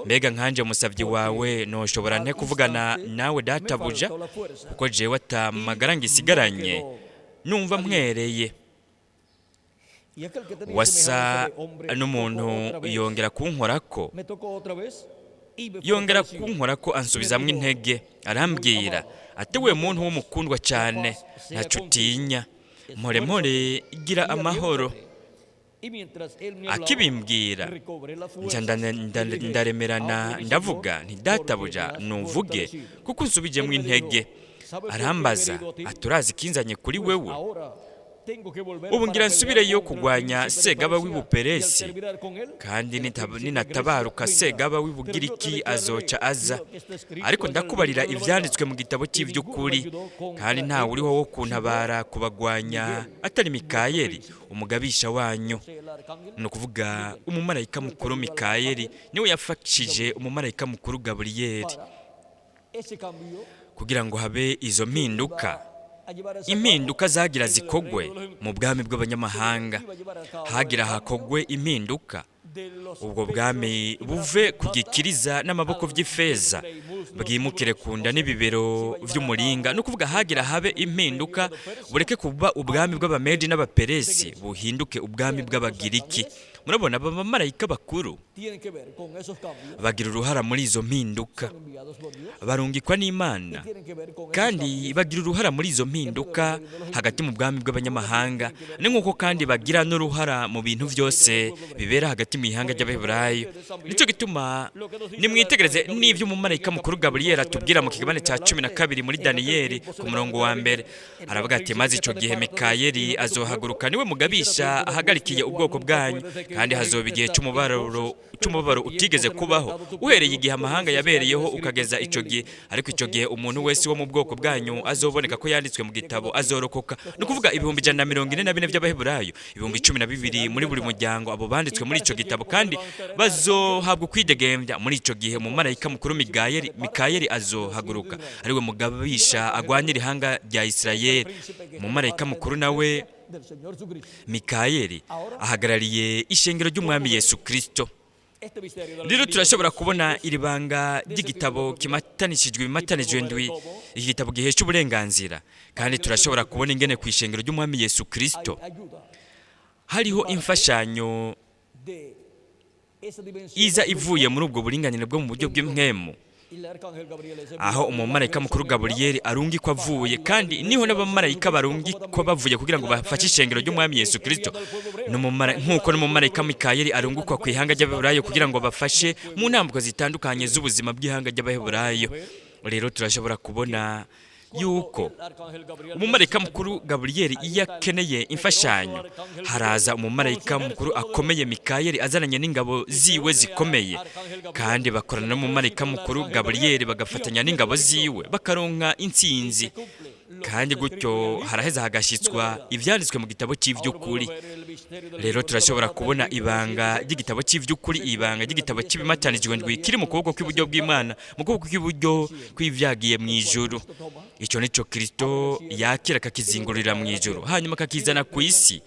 Mbega nkanje umusavyi wawe noshobora nte kuvugana nawe, databuja? Kuko jewe atamagara ngisigaranye, numva mpwereye.' Wasa n'umuntu yongera kunkorako, ansubizamwo intege, arambwira ati: 'We muntu w'umukundwa cyane, ntacyo utinya, mpore mpore, gira amahoro.' Akibimbwira, nca ndaremerana, ndavuga nti: 'Databuja, nuvuge, kuko unsubijemwo intege.' Arambaza ati: 'Urazi ikinzanye kuri wewe? Ubu ngira nsubireyo kugwanya Segaba w'Ibuperesi, kandi ninatabaruka Segaba w'Ibugiriki azoca aza. Ariko ndakubarira ivyanditswe mu gitabo cy'ivy'ukuri, kandi ntawe uriho wo kuntabara kubagwanya atari Mikayeli umugabisha wanyu." Ni ukuvuga umumarayika mukuru Mikayeli niwe yafashije umumarayika mukuru Gaburiyeli kugira ngo habe izo mpinduka, impinduka zagira zikogwe mu bwami bw'abanyamahanga. Hagira hakogwe impinduka, ubwo bwami buve ku gikiriza n'amaboko vy'ifeza, bwimukire ku nda n'ibibero vy'umuringa. No kuvuga hagira habe impinduka, bureke kuba ubwami bw'Abamedi n'Abaperesi, buhinduke ubwami bw'Abagiriki. Murabona, aba bamarayika bakuru bagira uruhara muri izo mpinduka, barungikwa n'Imana, kandi bagira uruhara muri izo mpinduka hagati mu bwami bw'abanyamahanga. Ni nk'uko kandi bagira n'uruhara mu bintu byose bibera hagati mu ihanga ry'Abaheburayo. Nicyo gituma nimwitegereze n'ibyo umumarayika mukuru Gaburiyeli atubwira mu kigabane cya 12 muri Daniyeli, ku murongo wa mbere. Aravuga ati: "Maze icyo gihe Mikayeli azohaguruka, niwe mugabisha ahagarikiye ubwoko bwanyu, kandi hazoba igihe cy'umubabaro utigeze kubaho uhereye igihe amahanga yabereyeho ukageza icyo gihe. Ariko icyo gihe umuntu wese wo mu bwoko bwanyu azoboneka ko yanditswe mu gitabo azorokoka." Ni ukuvuga 144,000 by'Abaheburayo, 12,000 muri buri muryango, abo banditswe muri icyo gitabo, kandi bazohabwa ukwidegembya. Muri icyo gihe umumarayika mukuru Mikayeli azohaguruka, ariwe mugabisha agwanira ihanga rya Isirayeli. Umumarayika mukuru nawe Mikayeli ahagarariye ishengero ry'Umwami Yesu Kristo. Rero turashobora kubona iri banga ry'igitabo kimatanishijwe ibimatanijwe ndwi, iki gitabo gihesha uburenganzira. Kandi turashobora kubona ingene ku ishengero ry'Umwami Yesu Kristo hariho imfashanyo iza ivuye muri ubwo buringanire bwo mu buryo bw'impwemu, aho umumarayika mukuru Gaburiyeli arungikwa avuye, kandi niho n'abamarayika barungikwa bavuye kugira ngo bafashe ishengero ry'Umwami Yesu Kristo, nk'uko n'umumarayika Mikayeli arungikwa ku ihanga ry'Abaheburayo kugira ngo bafashe mu ntambwe zitandukanye z'ubuzima bw'ihanga ry'Abaheburayo. Rero turashobora kubona yuko umumarayika mukuru Gaburiyeli iyo akeneye imfashanyo, haraza umumarayika mukuru akomeye Mikayeli azananye n'ingabo ziwe zikomeye, kandi bakorana n'umumarayika mukuru Gaburiyeli, bagafatanya n'ingabo ziwe, bakaronka intsinzi. Kandi gutyo haraheza hagashyitswa ivyanditswe mu gitabo cy'ivy'ukuri. Rero turashobora kubona ibanga ry'igitabo cy'ivy'ukuri, ibanga ry'igitabo cy'ibimatanijwe ndwi kiri mu kuboko kw'iburyo bw'Imana, mu kuboko kw'iburyo kw'ivyagiye mu ijuru. Icyo nico Kristo yakira akakizingurira mu ijuru, hanyuma akakizana ku isi,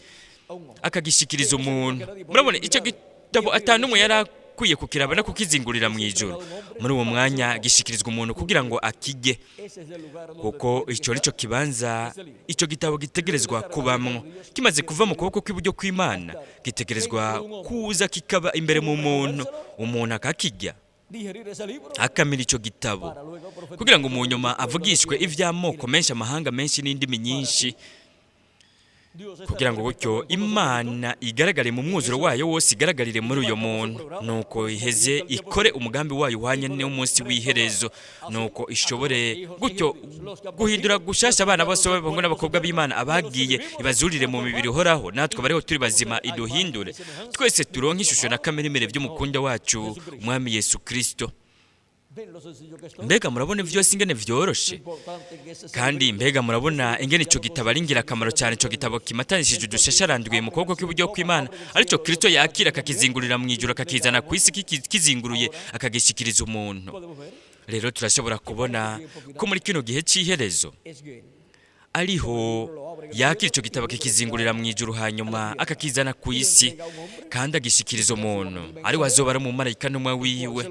akagishikiriza umuntu. Murabona icyo gitabo atanumwe yari akwiye kukiraba no kukizingurira mu ijuru. Muri uwo mwanya gishikirizwa umuntu kugira ngo akige, kuko icyo nico kibanza icyo gitabo gitegerezwa kubamwo. Kimaze kuva mu kuboko kw'iburyo kw'Imana, gitegerezwa kuza kikaba imbere mu muntu, umuntu akakijya, akamira icyo gitabo, kugira ngo mu nyuma avugishwe ivy'amoko menshi, amahanga menshi n'indimi nyinshi, kugira ngo gutyo Imana igaragare mu mwuzuro wayo wose, igaragarire muri uyo muntu. Nuko iheze ikore umugambi wayo uhanye n'umunsi w'iherezo, nuko ishobore gutyo guhindura gushasha abana bose b'abahungu n'abakobwa b'Imana abagiye, ibazurire mu mibiri ihoraho, natwe bariho turi bazima iduhindure twese, turonke ishusho na kamere by'umukunda wacu Umwami Yesu Kristo. Mbega murabona vyose ingene vyoroshe? Kandi mbega murabona ingene ico gitabo ari ingirakamaro cyane, ico gitabo kimatanishije udushasharanduye mu kuboko kw'iburyo kw'Imana, aricyo Kristo yakira akakizingurira mu ijuru, akakizana ku isi kizinguruye, akagishikiriza umuntu? Rero turashobora kubona ko muri kino gihe cy'iherezo ariho yakira ico gitabo kikizingurira mu ijuru, hanyuma akakizana ku isi kandi agishikiriza umuntu, ari we azoba ari umumarayika n'umwe wiwe,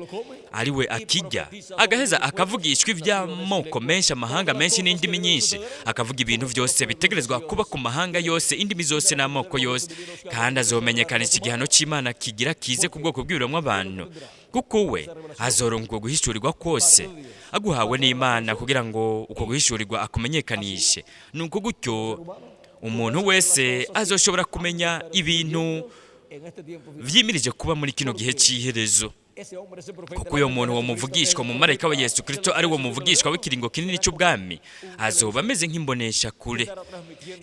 ari we akijya, agaheza akavugishwa iby'amoko menshi, amahanga menshi n'indimi nyinshi, akavuga ibintu byose bitegerezwa kuba ku mahanga yose, indimi zose n'amoko yose, kandi azomenyekanisha igihano cy'Imana kigira kize ku bwoko bw'ibiremwa abantu, kuko we azoronka uko guhishurirwa kose aguhawe n'Imana kugira ngo uko guhishurirwa akumenyekanishe. Nuko gutyo umuntu wese azoshobora kumenya ibintu vyimirije kuba muri kino gihe cy'iherezo, kuko uyo muntu, uwo muvugishwa, mu marayika wa Yesu Kristo, ari wo muvugishwa w'ikiringo kinini cy'ubwami, azoba ameze nk'imboneshakure,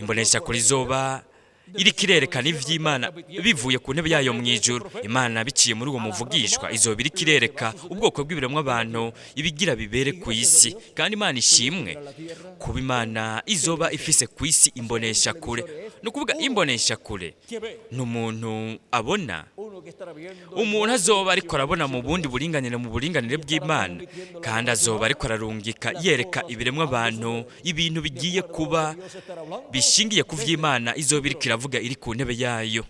imboneshakure izoba iriko irerekana ivy'Imana bivuye ku ntebe yayo mu ijuru. Imana biciye muri uwo muvugishwa izoba iriko irereka ubwoko bw'ibiremwa abantu ibigira bibere ku isi. Kandi Imana ishimwe kuba Imana izoba ifise ku isi imboneshakure. Ni ukuvuga imboneshakure ni umuntu abona, umuntu azoba ariko arabona mu bundi buringanire, mu buringanire bw'Imana, kandi azoba ariko ararungika yereka ibiremwa abantu ibintu bigiye kuba bishingiye ku vy'Imana izoba iriko iravuga iri ku ntebe yayo.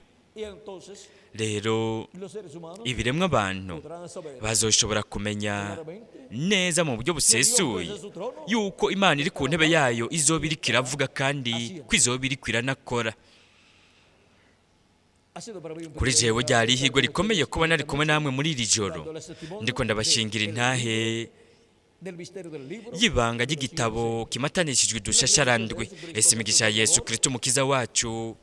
Rero ibiremwa abantu bazoshobora kumenya neza mu buryo busesuye yuko Imana iri ku ntebe yayo izoba iriko iravuga, kandi ko izoba iriko iranakora. Kuri jewe ryari ihirwe rikomeye kuba nari kumwe namwe muri iri joro, ndiko ndabashingira intahe y'ibanga ry'igitabo kimatanishijwe udushasharandwi. Ese imigisha ya Yesu Kristo umukiza wacu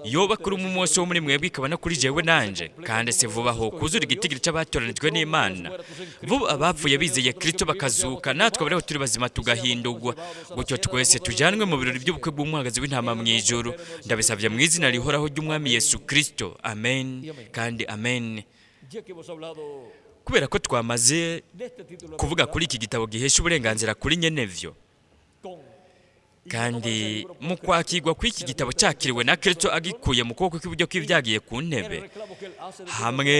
yoba kuri umwe wose wo muri mwebwe, ikaba no kuri jewe nanje. Kandi se vuba aho kuzura igitigiri c'abatoranijwe n'Imana, vuba abapfuye bizeye Kristo bakazuka, natwe abariho turi bazima tugahindurwa, gutyo twese tujanwe mu birori by'ubukwe bw'umwagazi w'intama mu ijuru. Ndabisabye mu izina rihoraho ry'Umwami Yesu Kristo, amen kandi amen. Kubera ko twamaze kuvuga kuri iki gitabo gihesha uburenganzira kuri nyenevyo, kandi mu kwakirwa kw'iki gitabo cyakiriwe na Kristo agikuye mu kuboko kw'iburyo kw'ibyagiye ku ntebe, hamwe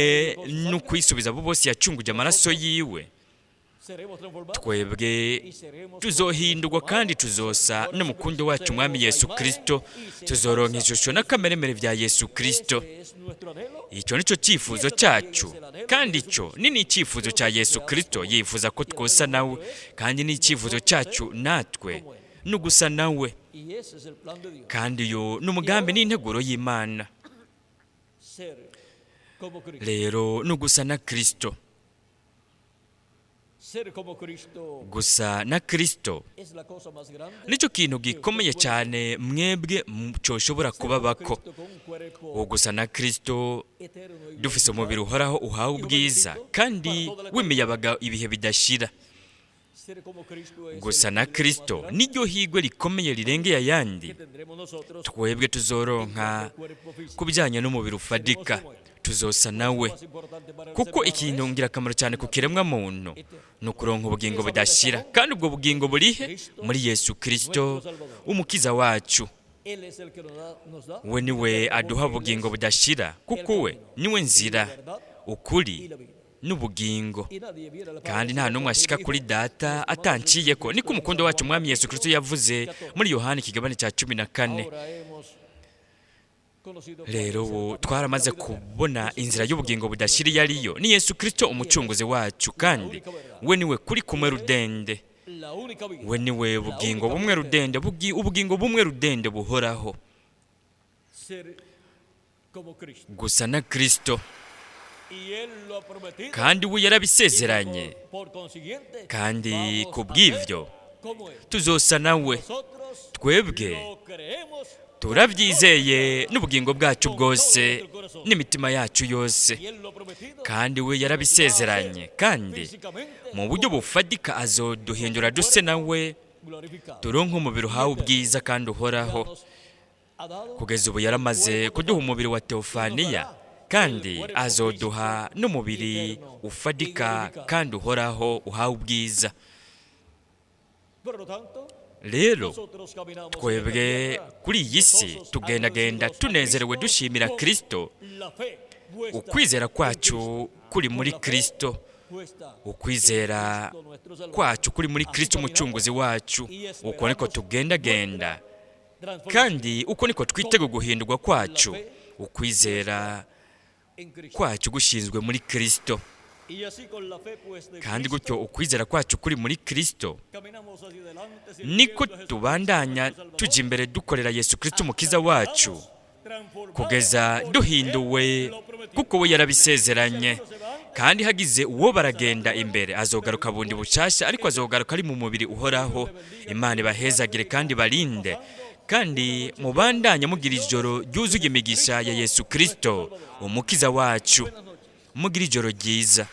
no kwisubiza abo bose yacunguje amaraso yiwe, twebwe tuzohindurwa kandi tuzosa n'umukundo wacu Umwami Yesu Kristo, tuzoronka ishusho n'akameremere bya Yesu Kristo. Icyo nicyo cyifuzo cyacu, kandi icyo ni n'icyifuzo cya Yesu Kristo. Yifuza ko twosa nawe, kandi ni icyifuzo cyacu natwe no gusa nawe, kandi uyu ni umugambi n'integuro y'Imana. Rero no gusa na Kristo, gusa na Kristo nicyo kintu gikomeye cyane mwebwe cyoshobora kubabako. Ugusa na Kristo dufise umubiri uhoraho uhawe ubwiza kandi w'imiyabaga ibihe bidashira. Gusa na Kristo niryo higwe rikomeye rirengeye ayandi twebwe tuzoronka ku bijyanye n'umubiri ufadika. Tuzosa nawe, kuko ikintu ngirakamaro cyane ku kiremwa muntu ni ukuronka ubugingo budashira, kandi ubwo bugingo burihe? Muri Yesu Kristo umukiza wacu. We niwe aduha ubugingo budashira, kuko we niwe nzira, ukuri n'ubugingo, kandi nta n'umwe ashika kuri Data atanciye ko. Niko umukondo wacu Umwami Yesu Kristo yavuze muri Yohani ikigabane cya 14. Rero ubu twaramaze kubona inzira y'ubugingo budashira iyo ariyo, ni Yesu Kristo umucunguzi wacu, kandi we niwe kuri kumwe rudende, we niwe bugingo bumwe rudende, ubugingo bumwe rudende buhoraho, gusa na Kristo. Kandi we yarabisezeranye, kandi kubw'ivyo tuzosa nawe. Twebwe turabyizeye n'ubugingo bwacu bwose n'imitima yacu yose, kandi we yarabisezeranye, kandi mu buryo bufatika azoduhindura duse nawe, turonke umubiri uhawe ubwiza kandi uhoraho. Kugeza ubu yaramaze kuduha umubiri wa teofaniya, kandi azoduha n'umubiri ufatika kandi uhoraho uhawe ubwiza. Rero twebwe kuri iyi si tugendagenda tunezerewe dushimira Kristo. Ukwizera kwacu kuri muri Kristo, ukwizera kwacu kuri muri Kristo umucunguzi wacu. Uko niko tugendagenda, kandi uko niko twitega guhindurwa kwacu, ukwizera kwacu gushinzwe muri Kristo. Kandi gutyo ukwizera kwacu kuri muri Kristo, niko tubandanya tujya imbere dukorera Yesu Kristo umukiza wacu, kugeza duhinduwe, kuko we yarabisezeranye. Kandi hagize uwo baragenda imbere azogaruka bundi bushasha, ariko azogaruka ari mu mubiri uhoraho. Imana ibahezagire kandi barinde, kandi mubandanye mugira ijoro ryuzuye imigisha ya Yesu Kristo umukiza wacu. Mugira ijoro ryiza.